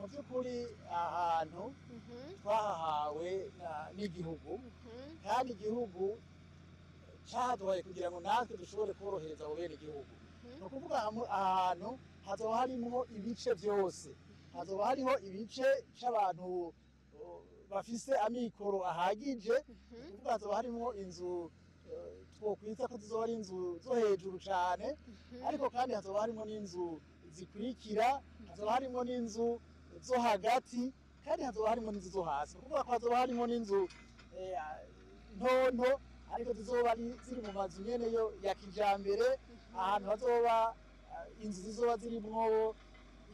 Mu by'ukuri ahantu twahahawe n'igihugu, kandi igihugu cyaduhaye kugira ngo natwe dushobore korohereza abo bene igihugu. Ni ukuvuga ahantu hazoba harimo ibice byose, hazoba hariho ibice cy'abantu bafise amikoro ahagije. Ni ukuvuga hazoba harimo inzu twokwita ko zizoba ari inzu zo hejuru cyane, ariko kandi hazoba harimo n'inzu zikurikira, hazoba harimo n'inzu zo hagati, kandi hazoba harimo n'inzu zo hasi. Ni ukuvuga ko hazoba harimo n'inzu ntonto, ariko zizoba ziri mu mazu nyene yo ya kijambere, ahantu hazoba inzu zizoba zirimwo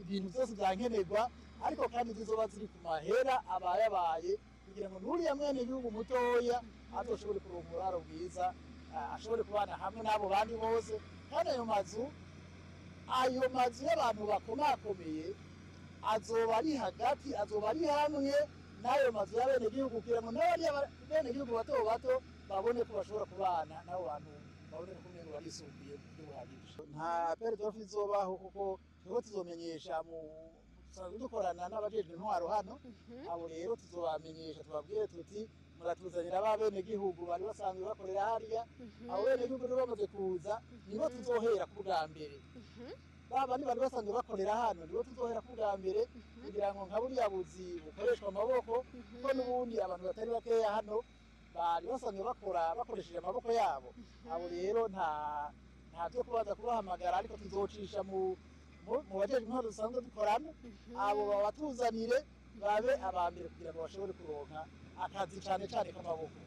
ibintu byose byankenerwa, ariko kandi zizoba ziri ku mahera abayabaye, kugira ngo n'uriya mwene gihugu mutoya azoshobore kuronka uburaro bwiza, ashobore kubana hamwe n'abo bandi bose. Kandi ayo mazu y'abantu bakomakomeye azoba ari hagati, azoba ari hamwe n'ayo mazu y'abenegihugu, kugira ngo n'abariya benegihugu bato bato babone ko bashobora kubana n'abo bantu, babone ko umengo barisumbuye mu buryo buhagije. Nta appel d'offre izobaho, kuko twebwe tuzomenyesha mu dusanzwe dukorana n'abajejwe intwaro hano. Abo rero tuzobamenyesha, tubabwire tuti: "Muratuzanira ba benegihugu bari basanzwe bakorera hariya." Abo benegihugu rero bamaze kuza, nibo tuzohera ku bwa mbere. Ba bandi bari basanzwe bakorera hano nibo tuzohera ku bwa mbere, kugira ngo nka buriya buzi bukoreshwa amaboko, kuko n'ubundi abantu batari bakeya hano bari basanzwe bakora bakoresheje amaboko yabo. Abo rero nta byo kubaza kubahamagara, ariko tuzocisha mu bajejwe intwaro dusanzwe dukorana, abo babatuzanire babe aba mbere, kugira ngo bashobore kuronka akazi cane cane k'amaboko.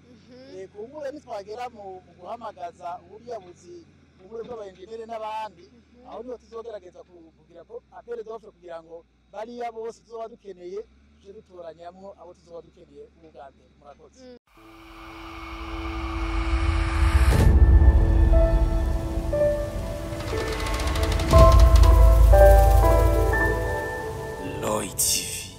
Kumbure nitwagera mu guhamagaza buriya buzi, kumbure bw'abayenjenere n'abandi, aho niho tuzogerageza kugira ko appel d'offre, kugira ngo bariya bose tuzoba dukeneye tuje dutoranyamwo abo tuzoba dukeneye ubwa mbere. Murakoze. Lloyd TV.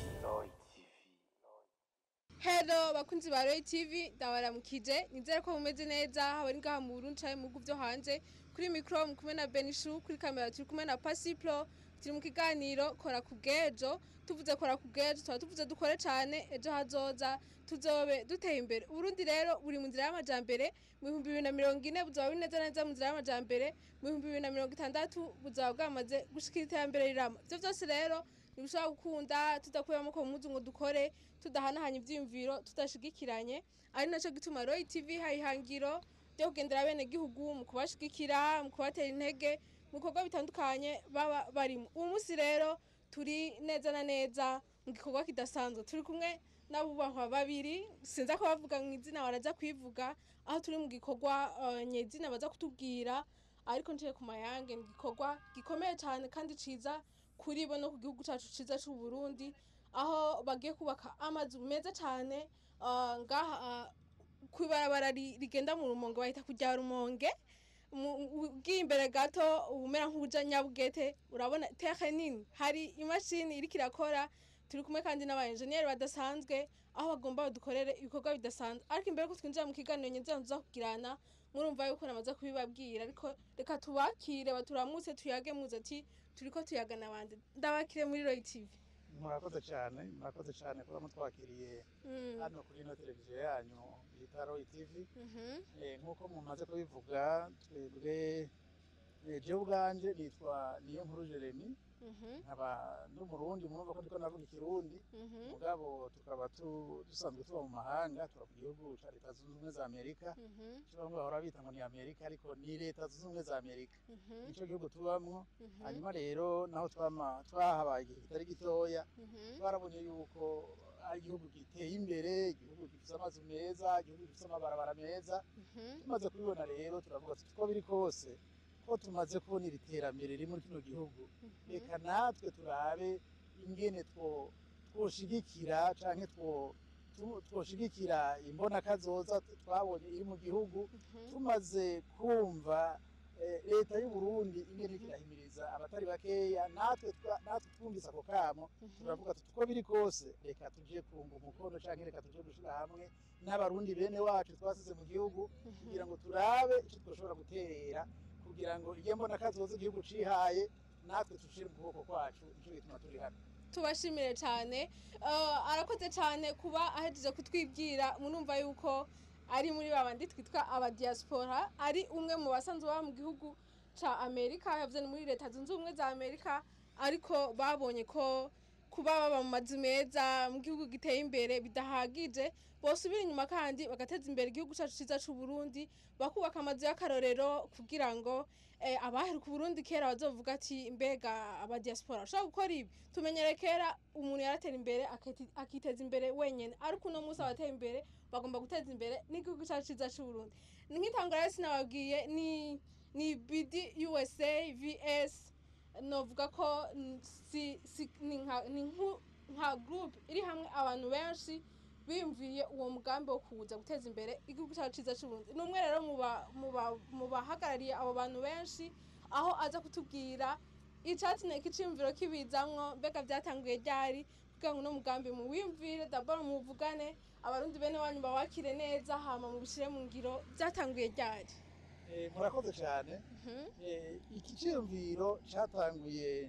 Hello bakunzi ba Roy TV, ndabaramukije, nizere ko mumeze neza, haba ari ngaha mu Burundi canke mu bihugu vyo hanze. Kuri micro mu kumwe na Benishu, kuri kamera turi kumwe na Pasiplo. Turi mu kiganiro Kora ku bw'ejo. Tuvuze kora ku bw'ejo, tuba tuvuze dukore cane, ejo hazoza tuzobe duteye imbere. Uburundi rero buri mu nzira y'amajambere. Mu 2040 buzoba buri neza neza mu nzira y'amajambere, mu 2060 buzaba bwamaze gushikira iterambere rirama. Ivyo vyose rero ntibishobora gukunda tudakuye amaboko mu mpuzu ngo dukore, tudahanahanya ivyiyumviro, tudashigikiranye. Ari naco gituma Roy TV hari ihangiro ryo kugendera bene gihugu mu kubashigikira, mu kubatera intege mu bikorwa bitandukanye baba barimo. Uyu munsi rero turi neza na neza mu gikorwa kidasanzwe, turi kumwe n'abubahwa babiri, sinza ko bavuga mu izina, baraza kwivuga, aho turi mu gikorwa nyezina baza kutubwira, ariko nciye ku mayange ni igikorwa gikomeye cyane kandi ciza kuri bo no ku gihugu cacu ciza c'u Burundi, aho bagiye kubaka amazu meza cyane ngaha kw'ibarabara rigenda mu Rumonge, bahita kurya Rumonge. Ugiye imbere gato umera nk'uja Nyabugete, urabona terre nini, hari imashini iriko irakora. Turi kumwe kandi n'aba engineer badasanzwe, aho bagomba badukorere ibikorwa bidasanzwe. Ariko imbere ko twinjira mu kiganiro nyezina tuza kugirana, murumva yuko namaze kubibabwira, ariko reka tubakire baturamutse, tuyage. Muze ati turiko tuyagana bande? Ndabakire muri Roy TV. Murakoze cyane, murakoze cyane kuba mutwakiriye hano kuri ino televiziyo yanyu bita Roy TV. Nk'uko mumaze kubivuga, twebwe jewe ubwanje nitwa Niyo Nkuru Jeremy, nkaba n'Umurundi, murumva ko ndiko navuga Ikirundi, mugabo tukaba dusanzwe tuba mu mahanga, tuba mu gihugu ca Leta Zunze Ubumwe za Amerika. Ico bamwe bahora bita ngo ni Amerika, ariko ni Leta Zunze Ubumwe za Amerika, nico gihugu tubamwo. Hanyuma rero naho twama twahabaye igihe kitari gitoya, twarabonye yuko ari igihugu giteye imbere, igihugu gifise amazu meza, igihugu gifise amabarabara meza. Tumaze kubibona rero turavuga tuti: "Uko biri kose, ko tumaze kubona iri terambere riri muri kino gihugu, reka natwe turabe ingene twoshigikira canke twoshigikira imbonakazoza twabonye iri mu gihugu." Tumaze kumva leta y'u Burundi ingene iriko irahimiriza abatari bakeya, natwe twumvise ako kamo, turavuga tuti: "Uko biri kose, reka tuje kunga umukono canke reka tuje gushira hamwe n'Abarundi bene wacu twasize mu gihugu, kugira ngo turabe ico twoshobora guterera, kugira ngo iyo mbonakazoza igihugu cihaye natwe tushire mu kuboko kwacu." Nico gituma turi hano. Tubashimire cyane. Arakoze cyane kuba ahejeje kutwibwira. Murumva yuko ari muri babandi twitwa aba diaspora, ari umwe mu basanzwe baba mu gihugu ca Amerika, yavuze ni muri Leta Zunze Ubumwe za Amerika, ariko babonye ko kuba baba mu mazu meza mu gihugu giteye imbere bidahagije, bosubira inyuma kandi bagateza imbere igihugu cyacu cyiza c'u Burundi, bakubaka amazu y'akarorero kugira ngo abaheruka Burundi kera bazovuga ati: "Mbega aba diaspora bashobora gukora ibi?" Tumenyere kera umuntu yaratera imbere akiteza imbere wenyene, ariko uno munsi abateye imbere bagomba guteza imbere n'igihugu cyacu cyiza c'u Burundi. Ni nk'itangura rero, sinababwiye ni BD USA VS, novuga ko si ni nka group iri hamwe, abantu benshi biyumviye uwo mugambi wo kuza guteza imbere igihugu cyacu cyiza c'u Burundi. Ni umwe rero mu bahagarariye abo bantu benshi, aho aza kutubwira icatumye ikiciyumviro kibizamwo, mbega byatanguye ryari, kugira ngo uno mugambi muwiyumvire d'abord, muvugane abarundi bene wanyu bawakire neza, hama mubishire mu ngiro. Byatanguye ryari? Murakoze cyane. Iki cyiyumviro cyatanguye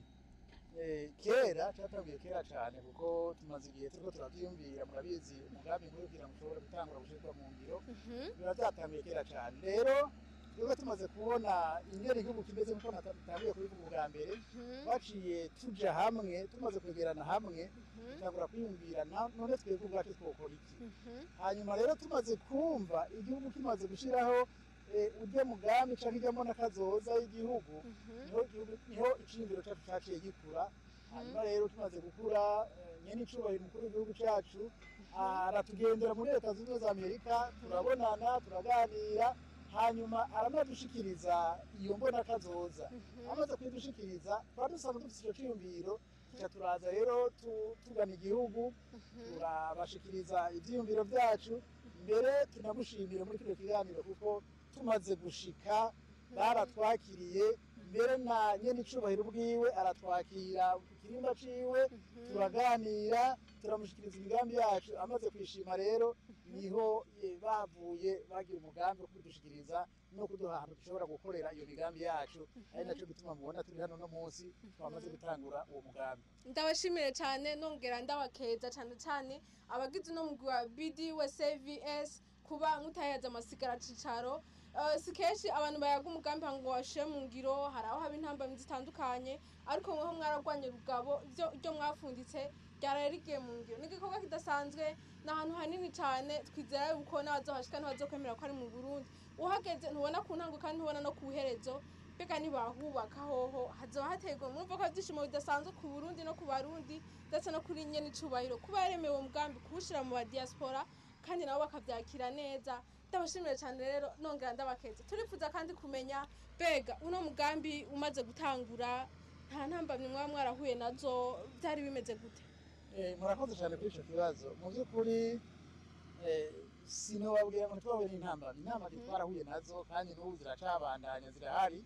kera, cyatanguye kera cyane, kuko tumaze igihe turiko turavyiyumvira. Murabizi, umugambi nk'uyu kugira ngo ushobore gutangura gushirwa mu ngiro biba byatanguye kera cyane. Rero twebwe tumaze kubona ingene igihugu kimeze, nk'uko natanguye kubivuga ubwa mbere, twaciye tuja hamwe. Tumaze kwegerana hamwe, dutangura kwiyumvira: none twebwe ubwacu twokora iki? Hanyuma rero tumaze kumva igihugu kimaze gushiraho urya mugambi canke irya mbona kazoza y'igihugu, niho niho iciyumviro cacu caciye gikura. Hanyuma rero tumaze gukura, nyene icubahiro umukuru w'igihugu cacu aratugendera muri Leta Zunze Ubumwe za Amerika, turabonana, turaganira, hanyuma aranadushikiriza iyo mbona kazoza. Amaze kuyidushikiriza, twari dusanzwe dufise ico ciyumviro, tuca turaza rero tugana igihugu, turabashikiriza ivyiyumviro vyacu. Mbere tunamushimire muri kino kiganiro, kuko tumaze gushika baratwakiriye, mbere na nyene icubahiro ubwiwe aratwakira ku kirimba ciwe, turaganira, turamushikiriza imigambi yacu. Amaze kwishima rero, niho bavuye bagira umugambi wo kudushikiriza no kuduha ahantu dushobora gukorera iyo migambi yacu, ari naco gituma mubona turi hano no munsi twamaze gutangura uwo mugambi. Ndabashimire cyane, nongera ndabakeza cyane cyane abagize uno mugwi wa BD CVS kuba mutayaza amasigara cicaro. Si kenshi abantu bayaga umugambi ngo bashire mu ngiro, hari aho haba intambamyi zitandukanye, ariko mweho mwaragwanye rugabo, ibyo mwafunditse ryaraye rigiye mu ngiro. Ni igikorwa kidasanzwe, ni ahantu hanini cyane. Twizera yuko n'abazohashika ntibazokwemera ko ari mu Burundi. Uhageze ntubona ku ntango kandi ntubona no ku iherezo. Mbega nibahubaka hoho hazoba haterwa? Murumva ko ibyishimo bidasanzwe ku Burundi no ku Barundi, ndetse no kuri nyene icubahiro kuba yaremewe umugambi kuwushira mu ba diaspora kandi nabo bakavyakira neza. Ndabashimire cyane rero, nongera ndabakeza. Turifuza kandi kumenya, mbega uno mugambi umaze gutangura, nta ntambamyi mwaba mwarahuye nazo? Byari bimeze gute? Murakoze cyane kuri ico kibazo. Mu by'ukuri sinobabwira ngo ntitwahuye n'intambamyi. Intambamyi twarahuye nazo, kandi n'ubu ziracabandanya, zirahari,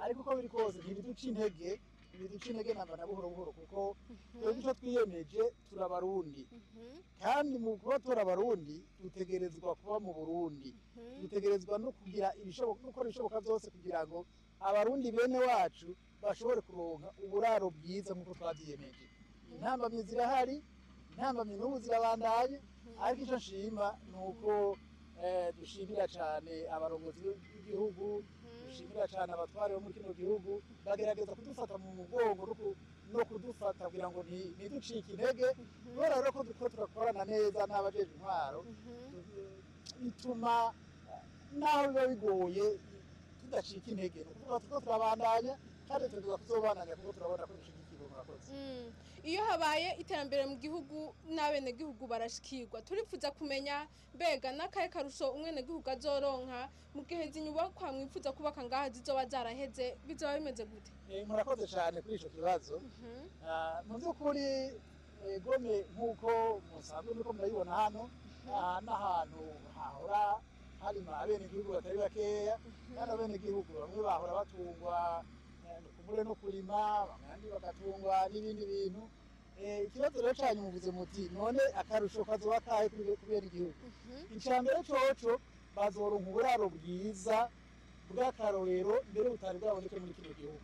ariko uko biri kose ntibiduca intege, ntibiduca intege namba na buhoro buhoro, kuko twebwe ico twiyemeje, turabarundi, kandi mu kuba turi abarundi dutegerezwa kuba mu Burundi, dutegerezwa no kugira ibishoboka, gukora ibishoboka byose kugira ngo abarundi bene wacu bashobore kuronka uburaro bwiza nk'uko twavyiyemeje. Intambamyi zirahari, intambamyi n'ubu zirabandanye, ariko icyo nshima ni uko dushimira cyane abarongozi b'igihugu, dushimira cyane abatware bo muri kino gihugu, bagerageza kudufata mu mugongo no kudufata kugira ngo ntiducike intege. Kubera rero ko turiko turakorana neza n'abajejwe intwaro, bituma naho biba bigoye tudacika intege. Ni ukuvuga turiko turabandanya kandi tuza kuzobandanya, kuko turabona ko dushigikiwe. Murakoze. Iyo habaye iterambere mu gihugu n'abenegihugu barashikirwa. Turifuza kumenya, mbega n'akahe karusho umwenegihugu azoronka mu gihe izi nyubakwa mwifuza kubaka ngaha zizoba zaraheze? Bizoba bimeze gute? Murakoze cyane kuri ico kibazo. Mu by'ukuri, gome nk'uko musanzwe muriko murayibona hano, aha n'ahantu hahora harima abenegihugu batari bakeya, kandi abenegihugu bamwe bahora batungwa kumbure no kurima, abandi bagatungwa n'ibindi bintu. Ikibazo rero canyu muvuze muti: "None akarusho kazoba kahe kuri benegihugu?" Ica mbere coco, bazoronka uburaro bwiza. bw'akarorero mbere butari bwaboneke muri kino gihugu.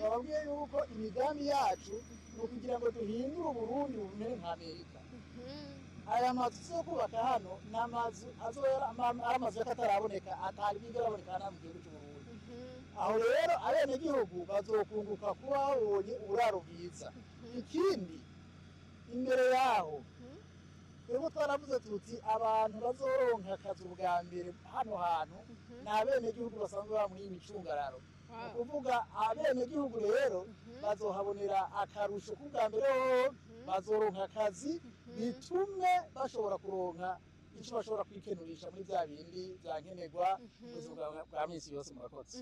Bababwiye yuko imigambi yacu ni ukugira ngo duhindure Uburundi bumere nka Amerika. Aya mazu tuzo kubaka hano ni amazu azoba ari amazu y'akataraboneka, atari bwigera aboneka hano mu gihugu cy'Uburundi. Aho rero abenegihugu bazokunguka kuba babonye uburaro bwiza. Ikindi, imbere yaho twebwe twaravuze tuti abantu bazoronka akazi ubwa mbere hano hantu ni abenegihugu basanzwe baba muri iyi micungararo. Ni ukuvuga abenegihugu rero bazohabonera akarusho k'ubwa mbere hoho bazoronka akazi, bitume bashobora kuronka icyo bashobora kwikenurisha muri bya bindi bya nkenerwa mu buzima bwa minsi yose. Murakoze.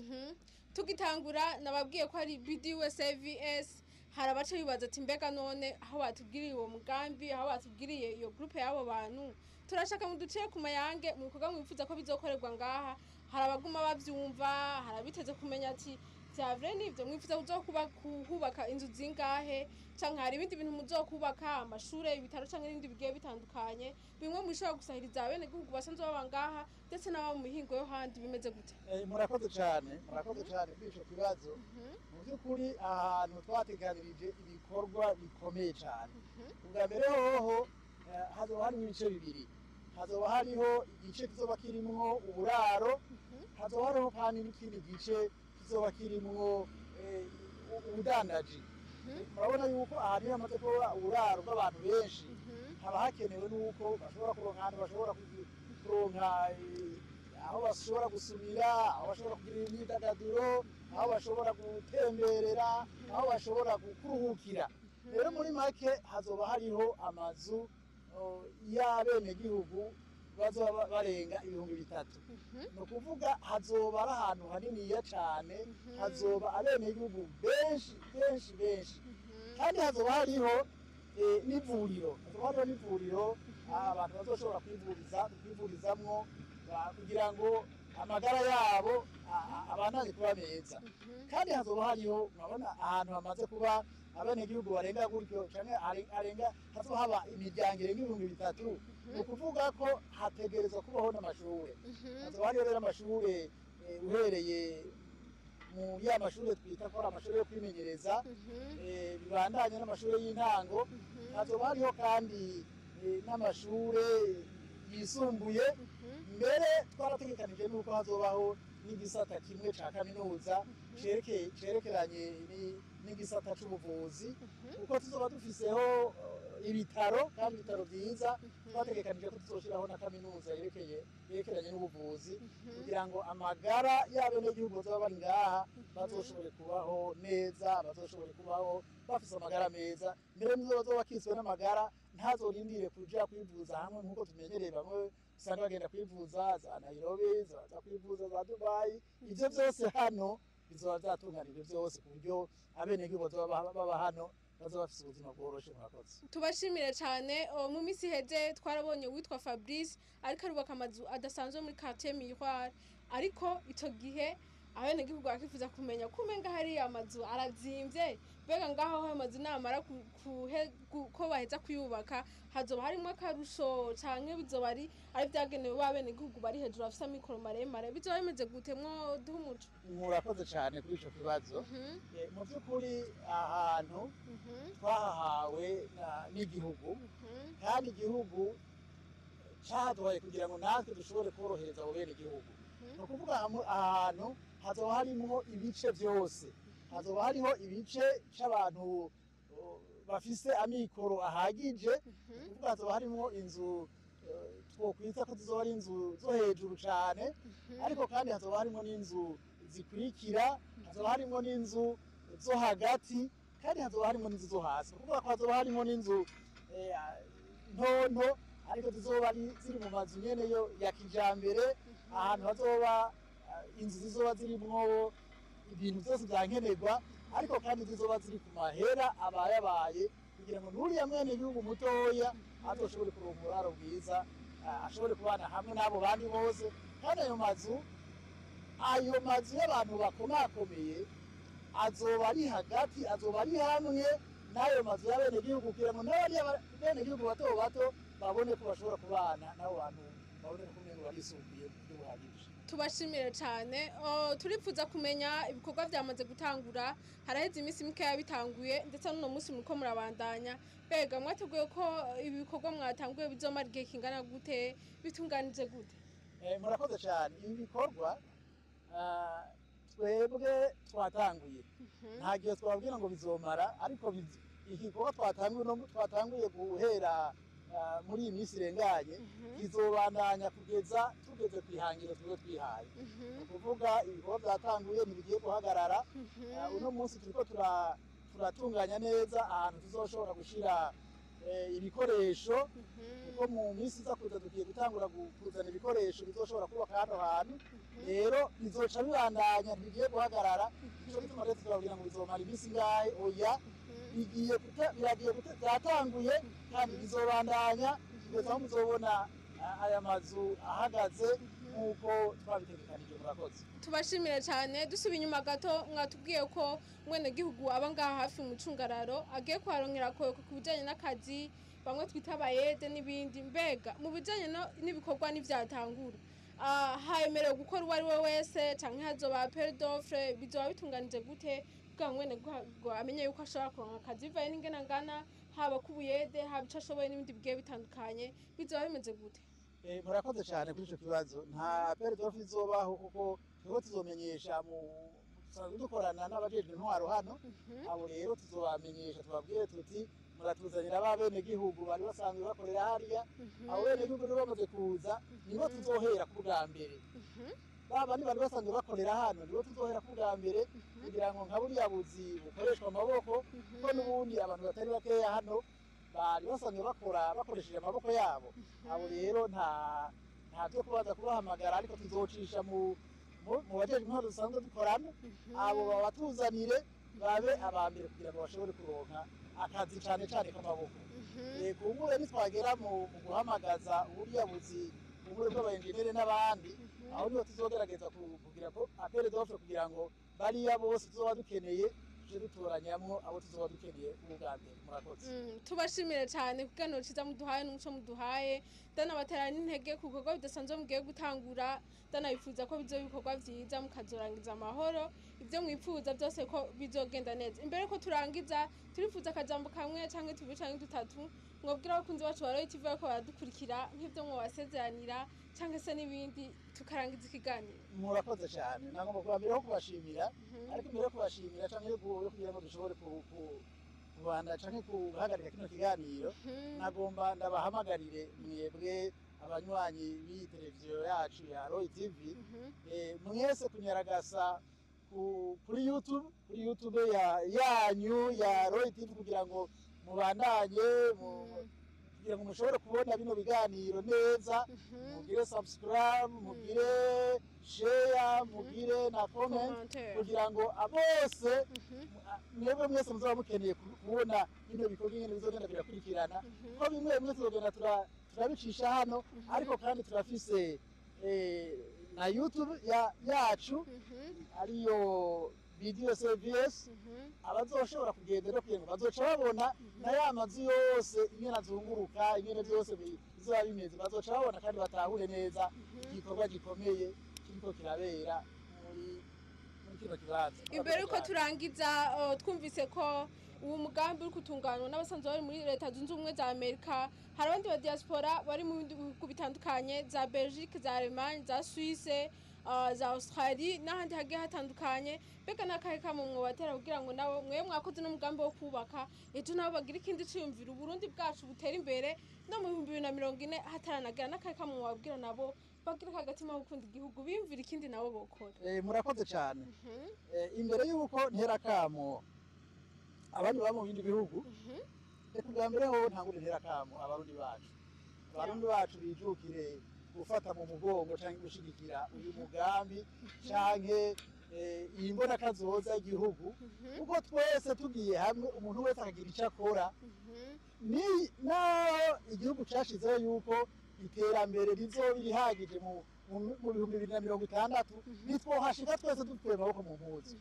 Tugitangura nababwiye ko ari BDUSAVS. Hari abaca bibaza ati mbega none aho batubwiriye uwo mugambi, aho batubwiriye iyo groupe y'abo bantu, turashaka mu duce ku mayange mu bikorwa mwifuza ko bizokorerwa ngaha. Hari abaguma bavyumva, hari abiteze kumenya ati vya vrai nivyo mwifuza kuzokuba kuhubaka inzu zingahe, canke hari ibindi bintu muzokubaka, amashure, ibitaro canke n'ibindi bigiye bitandukanye, bimwe mushobora gusahiriza abenegihugu basanzwe baba ngaha ndetse n'ababa mu mihingo yo handi, bimeze gute? Murakoze cyane, murakoze cyane kuri ico kibazo. Mu by'ukuri ahantu twateganirije ibikorwa bikomeye cyane. Ubwa mbere hoho hazoba harimo ibice bibiri: hazoba hariho igice kizoba kirimwo uburaro, hazoba hariho kandi n'ikindi gice kizoba kirimwo ubudandaji. Murabona yuko ahantu iyo hamaze kuba uburaro bw'abantu benshi, haba hakenewe n'uko bashobora kuronka ahantu bashobora kuronka aho bashobora gusumira, aho bashobora kugirira imyidagaduro, aho bashobora gutemberera, aho bashobora kuruhukira. Rero muri make hazoba hariho amazu y'abenegihugu bazoba barenga 3000. Ni ukuvuga hazoba ari ahantu haniniya cane, hazoba abenegihugu benshi benshi benshi, kandi hazoba hariho n'ivuriro, hazoba hariho n'ivuriro abantu bazoshobora kwivurizamwo kugira ngo amagara yabo abandanye kuba meza. Kandi hazoba hariho, murabona ahantu hamaze kuba abenegihugu barenga gutyo canke arenga, hazoba haba imiryango irenga 3000. Ni ukuvuga ko hategerezwa kubaho n'amashure. Hazoba hariho rero amashure, uhereye mu ya mashure twita ko ari amashure yo kwimenyereza, bibandanye n'amashure y'intango. Hazoba hariho kandi n'amashure yisumbuye. Mbere twarategekanije n'uko hazobaho n'igisata kimwe ca kaminuza cerekeranye n'igisata c'ubuvuzi, kuko tuzoba dufiseho ibitaro kandi ibitaro vyiza. Twategekanije ko tuzoshiraho na kaminuza yerekeranye n'ubuvuzi kugira ngo amagara y'abenegihugu bazoba bari ngaha bazoshobore kubaho neza, bazoshobore kubaho bafise amagara meza. Mbere nizo bazoba bakitswe n'amagara, ntazorindire kuja kwivuza hamwe nk'uko tumenyereye bamwe usanga bagenda kwivuza za Nairobi, za kwivuza za Dubai. Ivyo vyose hano bizoba vyatunganijwe vyose ku buryo abenegihugu bazoba baba hano bazoba bafise ubuzima bworoshe. Murakoze. Tubashimire cyane. Mu minsi iheze twarabonye uwitwa Fabrice ariko arubaka amazu adasanzwe muri quartier Miroir, ariko ico gihe abenegihugu bakifuza kumenya ko umenga hariya amazu arazimvye. Mbega ngaho ayo mazu namara ko baheza kuyubaka, hazoba harimwo akarusho canke bizoba ari vyagenewe ba benegihugu bari hejuru bafise amikoro maremare? Bizoba bimeze gute? Mwo duha umuco. Murakoze cyane kuri ico kibazo. Mu by'ukuri ahantu twahahawe n'igihugu, kandi igihugu caduhaye kugira ngo natwe dushobore korohereza abo benegihugu. Ni ukuvuga ahantu hazoba harimwo ibice byose. Hazoba hariho ibice c'abantu bafise amikoro ahagije. Ni ukuvuga hazoba harimwo inzu twokwita ko zizoba ari inzu zo hejuru cane, ariko kandi hazoba harimwo n'inzu zikurikira, hazoba harimwo n'inzu zo hagati, kandi hazoba harimwo n'inzu zo hasi. Ni ukuvuga ko hazoba harimwo n'inzu ntonto, ariko zizoba ziri mu mazu nyene yo ya kijambere, ahantu hazoba inzu zizoba zirimwo ibintu byose byankenerwa, ariko kandi zizoba ziri ku mahera abayabaye kugira ngo n'uriya mwene gihugu mutoya azoshobore kuronka uburaro bwiza, ashobore kubana hamwe n'abo bandi bose. Kandi ayo mazu y'abantu bakomakomeye azoba ari hagati, azoba ari hamwe n'ayo mazu y'abenegihugu kugira ngo n'abariya benegihugu bato bato babone ko bashobora kubana n'abo bantu. Babone ko umengo barisumbuye mu buryo buhagije. Tubashimire cyane. Oh, turifuza kumenya ibikorwa byamaze gutangura. Haraheze iminsi mikeya bitanguye, ndetse n'uno munsi muriko murabandanya. Mbega mwateguye ko ibi bikorwa mwatanguye bizomara igihe kingana gute? Bitunganije gute? Murakoze cyane. Ibi bikorwa twebwe twatanguye, nta gihe twababwira ngo bizomara, ariko igikorwa twatanguye twatanguye guhera muri iyi minsi irenganye kizobandanya kugeza tugeze ku ihangiro twebwe twihaye. Ni ukuvuga ibikorwa byatanguye ntibigiye guhagarara. Uno munsi turiko turatunganya neza ahantu tuzoshobora gushira ibikoresho, kuko mu minsi iza kuza tugiye gutangura kuzana ibikoresho bizoshobora kubaka hano hantu. Rero bizoca bibandanya, ntibigiye guhagarara. Nico gituma rero turababwira ngo bizomara iminsi ingahe, oya. Biragiye byatanguye kandi bizobandanya kugeza aho muzobona aya mazu ahagaze nk'uko twabitegekanije. Murakoze. Tubashimire cyane. Dusubiye inyuma gato, mwatubwiye ko umwenegihugu aba ngaha hafi mu cungararo agiye kuharonkera koyoko ku bijyanye n'akazi, bamwe twita abayede n'ibindi. Mbega mu bijyanye n'ibikorwa n'ivyatangura, hayemerewe gukora uwo ari we wese, canke hazoba appel d'offre? Bizoba bitunganije gute kugira ngo umwenegihugu amenye yuko ashobora kuronka akazi bivanye n'ingene angana, haba k'ubuyede, haba ico ashoboye n'ibindi bigiye bitandukanye? Bizoba bimeze gute? Murakoze cyane kuri ico kibazo. Nta appel d'offre izobaho, kuko twebwe tuzomenyesha mu dusanzwe dukorana n'abajejwe intwaro hano. Abo rero tuzobamenyesha, tubabwire tuti: "Muratuzanira ba benegihugu bari basanzwe bakorera hariya." Abo benegihugu rero bamaze kuza, nibo tuzohera ku bwa mbere. Ba bandi bari basanzwe bakorera hano nibo tuzohera ku bwa mbere, kugira ngo nka buriya buzi bukoreshwa amaboko, ko n'ubundi abantu batari bakeya hano bari basanzwe bakora bakoresheje amaboko yabo. Abo rero nta byo kubaza kubahamagara, ariko tuzocisha mu bajejwe intwaro dusanzwe dukorana, abo babatuzanire babe aba mbere kugira ngo bashobore kuronka akazi, cane cane k'amaboko. Kumbure nitwagera mu guhamagaza buriya buzi, kumbure bw'abayenjenere n'abandi, aho niho tuzogerageza kugira ko appel d'offre, kugira ngo bariya bose tuzoba dukeneye tuje dutoranyamwo abo tuzoba dukeneye ubwa mbere. Murakoze. Tubashimire cyane ku kiganiro ciza muduhaye n'umuco muduhaye. Ndanabatera n'intege ku bikorwa bidasanzwe mugiye gutangura. Ndanabifuza ko bizoba ibikorwa vyiza, mukazorangiza amahoro, ibyo mwifuza byose ko bizogenda neza. Imbere ko turangiza, turifuza akajambo kamwe canke tubiri canke dutatu mwobwira abakunzi bacu ba Royal TV ko baradukurikira, nk'ibyo mwobasezeranira canke se n'ibindi, tukarangiza ikiganiro. Murakoze cyane. Nagomba kuba mbere ho kubashimira, ariko imbere yo kubashimira canke yo kugira ngo dushobore kubanda canke guhagarika kino kiganiro, nagomba ndabahamagarire mwebwe abanywanyi b'iyi televiziyo yacu ya Roy TV, mwese kunyaragasa kuri YouTube, kuri YouTube yanyu ya Roy TV, kugira ngo mubandanye kugira ngo mushobore kubona bino biganiro neza. Mugire subscribe, mugire share, mugire na comment, Commentaire. kugira ngo bose mwebwe mwese muzaba mukeneye kubona bino bikorwa ingene bizogenda birakurikirana, ko bimwe bimwe tuzogenda turabicisha hano. Ariko kandi turafise na YouTube yacu, ariyo video service. Abazoshobora kugenda no kugira ngo bazoca babona na ya mazu yose ingene azunguruka, ingene byose bizoba bimeze, bazoca babona kandi batahure neza igikorwa gikomeye kiriko kirabera muri kino kibanza. Imbere yuko turangiza, twumvise ko uwo mugambi uri gutunganywa n'abasanzwe bari muri Leta Zunze Ubumwe za Amerika. Hari abandi ba diaspora bari mu bindi bihugu bitandukanye, za Belgique, za Allemagne, za Suisse, za Australie n'ahandi hagiye hatandukanye. Mbega n'akahe kamo mwobatera kugira ngo nabo, mwe mwakoze n'umugambi wo kubaka, ejo nabo bagira ikindi ciyumviro, Uburundi bwacu butera imbere no mu 2040 hataranagera? N'akahe kamo mwobabwira nabo bagira akagatima ko gukunda igihugu, biyumvira ikindi nabo bokora? Murakoze cyane. Imbere y'uko ntera kamo abandi baba mu bindi bihugu, reka ubwa mbere ho ntangure ntera kamo Abarundi bacu. Abarundi bacu bijukire gufata mu mugongo canke gushigikira uyu mugambi canke iyi mbonakazoza y'igihugu, kuko twese tugiye hamwe, umuntu wese akagira icyo akora, ni naho igihugu cashizeho yuko iterambere rizoba rihagije mu 2060, nitwohashika twese dukuye amaboko mu mpuzu,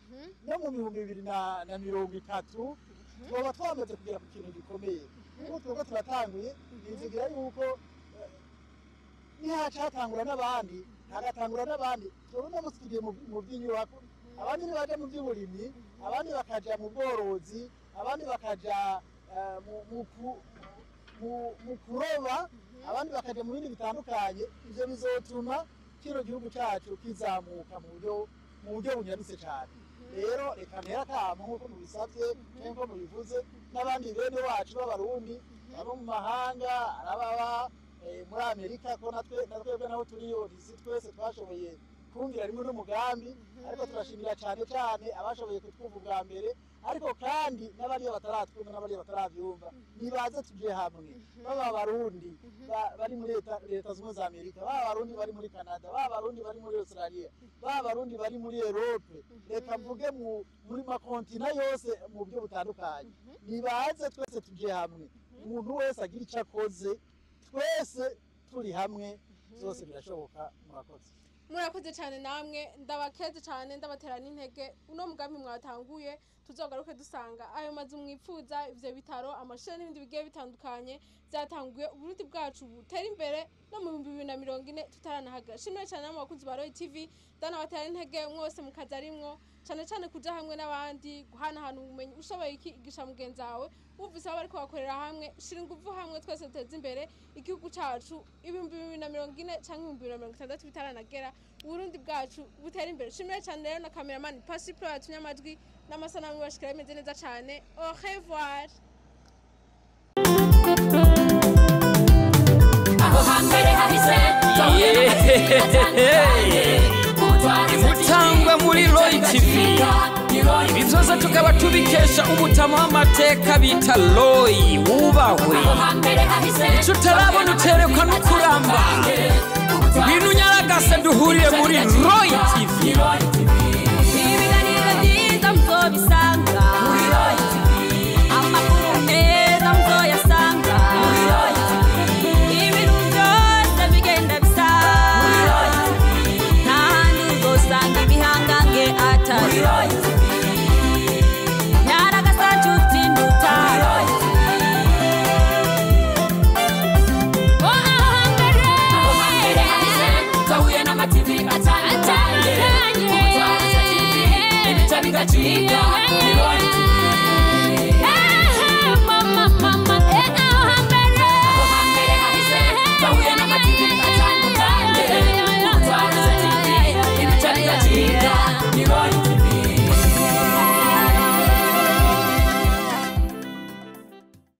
no mu 2030 twoba twamaze kugera ku kintu gikomeye, kuko twebwe turatanguye. Nizigira yuko Nihaca hatangura n'abandi, hagatangura n'abandi. Twebwe uno munsi tugiye mu by'inyubako, abandi nibaja mu by'uburimyi, abandi bakaja mu bworozi, abandi bakaja mu kuroba, abandi bakaja mu bindi bitandukanye. Ivyo bizotuma kino gihugu cacu kizamuka mu buryo bunyarutse cane. Rero reka ntera akamo, nk'uko mubisavye nk'uko mubivuze, n'abandi bene wacu b'Abarundi abo mu mahanga, arababa muri Amerika, ko natwe natwebwe naho turiyo, ntisi twese twashoboye kumvira rimwe n'umugambi, ariko turashimira cane cane abashoboye kutwumva ubwa mbere. Ariko kandi n'abariya bataratwumva, n'abariya bataravyumva, nibaze tuje hamwe, baba Abarundi bari muri Leta Zunze za Amerika, baba Abarundi bari muri Canada, baba Abarundi bari muri Australia, baba Abarundi bari muri Europe, reka mvuge muri ma continents yose mu buryo butandukanye, nibaze twese tuje hamwe, umuntu wese agira ico akoze, twese turi hamwe zose birashoboka. Murakoze. Murakoze cyane namwe, ndabakeze cyane, ndabatera n'intege. Uno mugambi mwatanguye, tuzogaruke dusanga ayo mazu mwipfuza, ivyo bitaro, amashuri n'ibindi bigiye bitandukanye byatanguye, Uburundi bwacu butera imbere no mu 2040 tutaranahagera. Shimire cyane namwe bakunzi ba Roy TV, ndanabatera intege mwose mukaza arimwo cyane cyane kuja hamwe n'abandi, guhanahana ubumenyi. Ushoboye iki, igisha mugenzi wawe. Wumvise aho bariko bakorera hamwe, shira inguvu hamwe, twese duteze imbere igihugu cacu. 2040 canke 2060 bitaranagera, Uburundi bwacu butera imbere. Shimire cyane rero na cameraman Pasi Pro yatumye amajwi n'amasanamu bashikira bimeze neza cyane. Au revoir. Aho hambere hahise. Imutangwa muri Roy TV, ibi byose tukaba tubikesha umutama w'amateka bita Roy wubahwe. Icyo utarabona uterekwa no kuramba. Ngwino unyaragase duhurire muri Roy TV. Ibiganiro byiza muzobisanga, amakuru meza muzoyasanga, ibintu byose bigenda bisa, nta handi uzosanga ibihangange atari nyaragasa nshuti ndutaro. Aho hambere hahise twahuye n'ama TV atandukanye, ubutwara TV ibica bigacika.